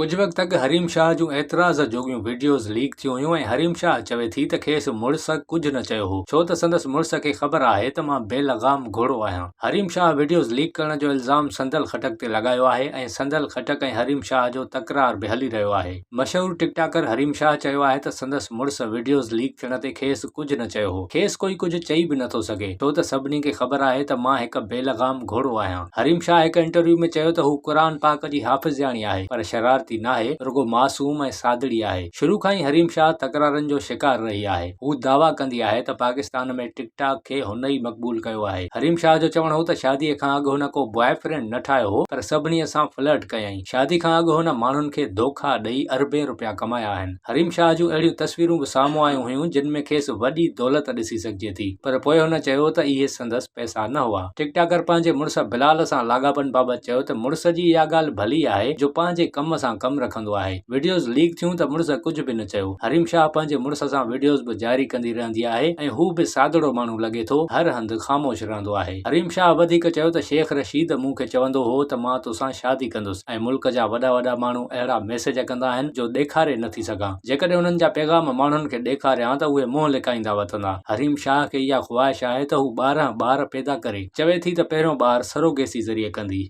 ڪجهه وقت اڳ حريم شاهه جون اعتراض جوڳيون وڊيوز ليڪ ٿيون هيون ۽ حريم شاهه چوي ٿي ته کيس مڙس ڪجهه نه چيو هو ڇو ته سندس مڙس کي خبر آهي ته مان بي لغام گهوڙو آهيان. حريم شاهه وڊيوز ليڪ ڪرڻ جو الزام صندل خٽڪ تي لڳايو آهي ۽ صندل خٽڪ ۽ حريم شاهه جو تڪرار به هلي رهيو آهي. مشهور ٽڪ ٽاڪر حريم شاهه چيو آهي ته سندس مڙس وڊيوز ليڪ ٿيڻ تي کيس ڪجهه نه چيو هو، کيس ڪوئي ڪجهه چئي به نٿو سگهي ڇو ته سڀني کي خبر آهي ته مان هڪ بي لغام گهوڙو آهيان. حريم شاهه هڪ انٽرويو ۾ چيو ته هو قرآن پاڪ جي حافظياڻي آهي پر شرارتي ناهي، رڳو معصوم ۽ سادڙي آهي. شروع کان ئي حريم شاهه تڪرارن جو شڪار رهي آهي. هو دعويٰ ڪندي آهي ته پاڪستان ۾ ٽڪ ٽاڪ کي هن ئي مقبول ڪيو آهي. حريم شاهه جو چوڻ هو ته شاديء کان اڳ هن ڪو بواء فرينڊ نه ٺاهيو هو پر سڀني سان فلرٽ ڪيائين. شادي کان اڳ هن ماڻهن کي ڌوکا ڏئي اربين رپيا ڪمايا آهن. حريم شاهه جون اهڙيون تصويرون به سامهون آيون هيون جن ۾ کيس وڏي دولت ڏسي سگهجي ٿي پر پوء هن چيو ته اهي سندس پئسا نه هئا. ٽڪ ٽاڪر پنهنجي مڙس بلال سان لاڳاپن بابت چيو ته مڙس جي اها ڳالهه ڀلي آهي جو پنهنجي ڪم سان ڪم رکندو آهي. وڊيوز ليڪ ٿيون ته مڙس ڪجهه به نه چيو. حريم شاهه پنهنجي مڙس سان وڊيوز به جاري ڪندي رهندي آهي ۽ هو به سادڙو ماڻهو لڳي ٿو، هر هنڌ خاموش رهندو آهي. حريم شاهه وڌيڪ چيو ته شيخ رشيد مون کي چوندو هو ته مان توسان شادي ڪندس ۽ ملڪ جا وڏا وڏا ماڻهو اهڙا ميسيج ڪندا آهن جو ڏيکاري نه ٿي سگهان. جيڪڏهن انهن جا پيغام ماڻهن کي ڏيکاريان ته اهي منهن لڪائيندا وتندا. حريم شاهه کي اها خواهش آهي ته هو 12 ٻار پيدا ڪري. چوي ٿي ته پهريون ٻار سروگيسي ذريعي ڪندي.